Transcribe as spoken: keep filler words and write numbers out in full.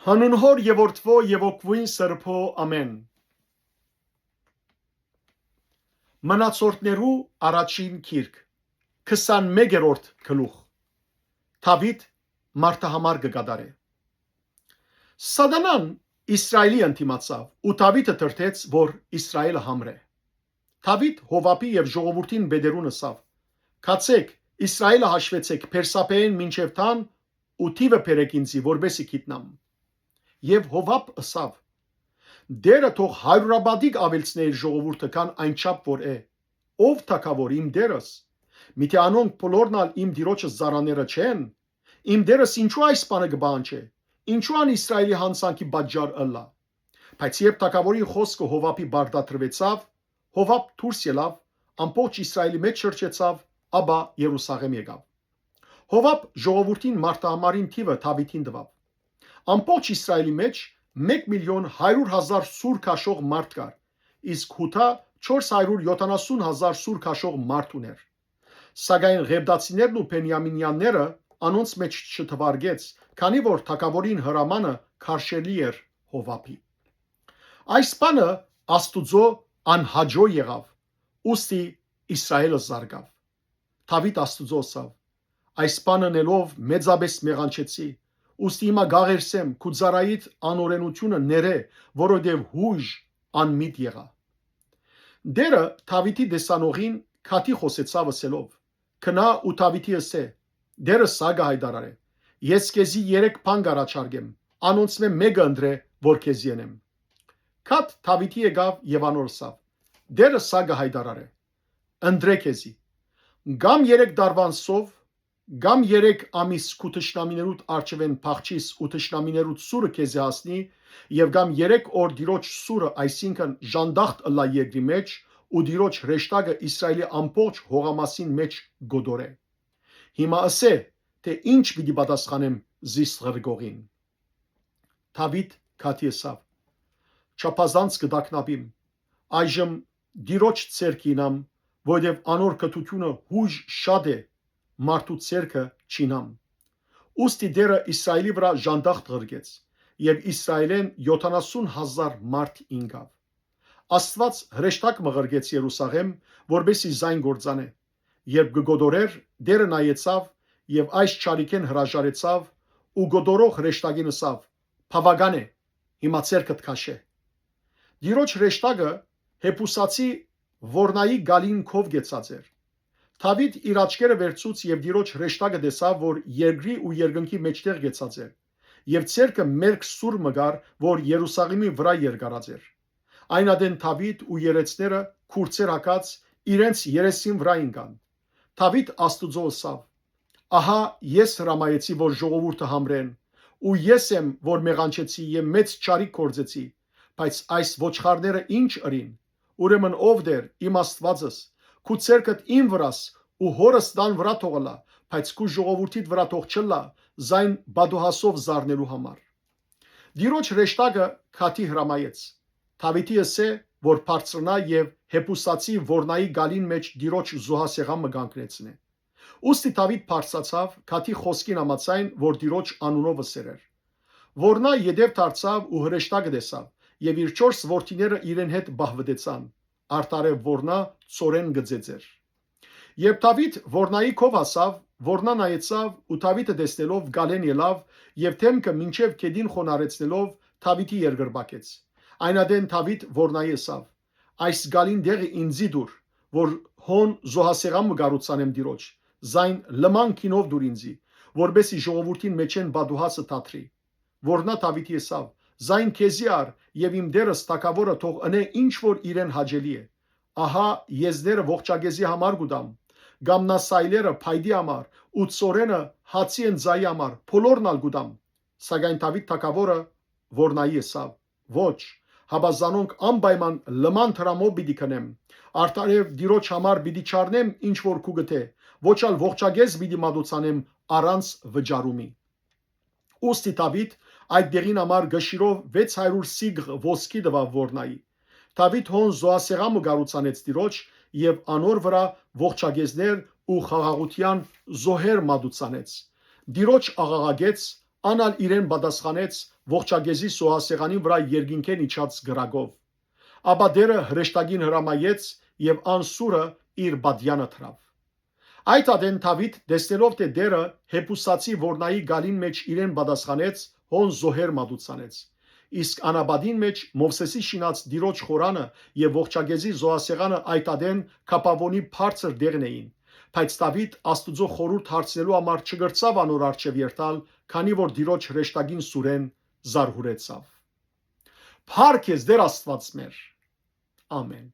Անուն Հօր եւ Որդւոյ եւ Հոգւոյն Սրբոյ, ամէն։ Մնացորդներու առաջին գիրք, քսանմէկերորդ գլուխ։ Դաւիթ մարդահամար կը կատարէ։ Սատանան Իսրայէլի ընդդիմացաւ ու Դաւիթը դրդեց, որ Իսրայէլը համրէ։ Դաւիթ Յովաբի եւ ժողովուրդին պետերուն ըսաւ. «Գացէք, Իսրայէլը հաշուեցէք Բերսաբէէն մինչեւ Դան ու թիւը բերէք ինծի, որպէս զի գիտնամ»։ Եւ Յովաբ ըսաւ. «Տէրը թող հարիւրապատիկ աւելցնէ իր ժողովուրդը, քան այնչափ որ է։ Ո՞վ թագաւոր, իմ տէրս։ Միթէ անոնք բոլորն ալ իմ տիրոջս ծառաները չեն։ Իմ տէրս ինչո՞ւ այս բանը կը պահանջէ։ Ինչո՞ւ ան Իսրայէլի յանցանքի պատճառ ըլլայ»։ Բայց երբ թագաւորին խօսքը Յովաբի պարտադրուեցաւ, Յովաբ դուրս ելաւ, ամբողջ Իսրայէլի մէջ շրջեցաւ, ապա Երուսաղէմ եկաւ։ Յովաբ ժողովուրդին մարդահամարին թիւը Դաւիթին տուաւ։ Ամբողջ Իսրայէլի մէջ մէկ միլիոն հարիւր հազար սուր քաշող մարդ կար, իսկ Յուդա չորս հարիւր յոթանասուն հազար սուր քաշող մարդ ունէր։ Սակայն Ղեւտացիներն ու Բենիամինեանները անոնց մէջ չթուարկեց, քանի որ թագաւորին հրամանը քարշելի էր Յովաբի։ Այս բանը Աստուծոյ անհաճոյ եղաւ, ուստի Իսրայէլը զարկաւ։ Դաւիթ Աստուծոյ ըսաւ. «Այս բանը ընելով մեծապէս մեղանչեցի, ուստի հիմա կ'աղերսեմ քու ծառայիդ անօրէնութիւնը ներէ, որովհետեւ յոյժ անմիտ եղայ»։ Տէրը Դաւիթի տեսանողին Գադի խօսեցաւ ըսելով. «Գնա ու Դաւիթի ըսէ. Տէրը սա կը յայտարարէ. ես քեզի երեք բան կ'առաջարկեմ, անոնցմէ մէկը ընտրէ, որ քեզի ընեմ»։ Գադ Դաւիթի եկաւ եւ անոր ըսաւ. «Տէրը սա կը յայտարարէ. ընտրէ քեզի. կամ երեք տարուան սով, կամ երեք ամիս քու թշնամիներուդ առջեւէն փախչիս ու թշնամիներուդ սուրը քեզի հասնի, եւ կամ երեք օր Տիրոջ սուրը, այսինքն՝ ժանտախտ ըլլայ երկրի մէջ, ու Տիրոջ հրեշտակը Իսրայէլի ամբողջ հողամասին մէջ կ'օտորէ։ Հիմա ըսէ, թէ ի՛նչ պիտի պատասխանեմ զիս ղրկողին»։ Դաւիթ Գադի ըսաւ. «Չափազանց կը տագնապիմ։ Այժմ Տիրոջ ձեռքը իյնամ, որովհետեւ անոր կրթութիւնը յոյժ շատ է, մարդու ձեռքը չիյնամ»։ Ուստի Տէրը Իսրայէլի վրայ ժանտախտ ղրկեց, եւ Իսրայէլէն յոթանասուն հազար մարդ ինկաւ։ Աստուած հրեշտակ մը ղրկեց Երուսաղէմ, որպէս զի զայն կործանէ։ Երբ կը կ'օտորէր, Տէրը նայեցաւ եւ այս չարիքէն հրաժարեցաւ ու կ'օտորող հրեշտակին ըսաւ. «Բաւական է, հիմա ձեռքդ քաշէ»։ Տիրոջ հրեշտակը Յեբուսացի Յորնայի գալին քով կեցած էր։ Դաւիթ իր աչքերը վերցուց եւ Տիրոջ հրեշտակը տեսաւ, որ երկրի ու երկնքի մէջտեղ կեցած էր, եւ ձեռքը մերկ սուր մը կար, որ Երուսաղէմի վրայ երկարած էր։ Այն ատեն Դաւիթ ու երեցները, քուրձեր հագած, իրենց երեսին վրայ ինկան։ Դաւիթ Աստուծոյ ըսաւ. «Ահա ես հրամայեցի, որ ժողովուրդը համրեն, ու ես եմ, որ մեղանչեցի եւ մեծ չարիք գործեցի, բայց այս ոչխարները ի՞նչ ըրին։ Ուրեմն, ով Տէր, իմ Աստուածս, քու ձեռքդ իմ վրաս ու հօրս տան վրայ թող ըլլայ, բայց քու ժողովուրդիդ վրայ թող չըլլայ, զայն պատուհասով զարնելու համար»։ Տիրոջ հրեշտակը Գադի հրամայեց. «Դաւիթի ըսէ, որ բարձրանայ եւ Յեբուսացի Յորնայի գալին մէջ Տիրոջ զոհասեղան մը կանգնեցնէ»։ Ուստի Դաւիթ բարձրացաւ, Գադի խօսքին համաձայն, որ Տիրոջ անունով ըսեր էր։ Յորնայ ետեւ դարձաւ ու հրեշտակը տեսաւ, եւ իր չորս որդիները իրեն հետ պահուըտեցան, արդարեւ Յորնայ ծորեն կը ծեծէր։ Երբ Դաւիթ Յորնայի քով հասաւ, Յորնայ նայեցաւ ու Դաւիթը տեսնելով՝ գալէն ելաւ եւ դէմքը մինչեւ գետին խոնարհեցնելով՝ Դաւիթի երկրպագեց։ Այն ատեն Դաւիթ Յորնայի ըսաւ. «Այս գալին տեղը ինծի տուր, որ հոն զոհասեղան մը կառուցցանեմ Տիրոջ, զայն լման գինով տուր ինծի, որպէս զի ժողովուրդին մէջէն պատուհասը դադրի»։ Յորնայ Դաւիթի ըսաւ. «Զայն քեզի առ եւ իմ տէրս թագաւորը թող ընէ ինչ որ իրեն հաճելի է։ Ահա եզները ողջակեզի համար կու տամ, կամնասայլերը՝ փայտի համար ու ծորենը՝ հացի ընծայի համար, բոլորն ալ կու տամ»։ Սակայն Դաւիթ թագաւորը Յորնայի ըսաւ. «Ոչ, հապա զանոնք անպայման լման դրամով պիտի գնեմ, արդարեւ Տիրոջ համար պիտի չառնեմ ինչ որ քու կտէ, ոչ ալ ողջակեզ պիտի մատուցանեմ առանց վճարումի»։ Ուստի Դաւիթ այդ դեղին համար կշիռով վեց հարիւր սիգղ ոսկի տուաւ Յորնայի։ Դաւիթ հոն զոհասեղան մը կառուցանեց Տիրոջ եւ անոր վրայ ողջակեզներ ու խաղաղութեան զոհեր մատուցանեց։ Տիրոջ աղաղակեց, ան ալ իրեն պատասխանեց, ողջագեզի զոհասեղանին վրայ երկինքէն իջած կրակով։ Ապա Տէրը հրեշտակին հրամայեց եւ ան սուրը իր պատեանը դրաւ։ Այդ ատեն Դաւիթ, տեսնելով թէ Տէրը Յեբուսացի Որնայի գալին մէջ իրեն պատասխանեց, հոն զոհեր մատուցանեց։ Իսկ անապատին մէջ Մովսէսի շինած Տիրոջ խորանը եւ ողջագեզի զոհասեղանը այդ ատեն կապաւոնի բարձր տեղն էին, բայց Դաւիթ Աստուծոյ խորհուրդ հարցնելու համար չկրցաւ անոր առջեւ երթալ, քանի որ Տիրոջ հրեշտակին սուրեն զարհուրեցաւ։ Փառք ես, Տէր Աստուած մեր։ Ամէն։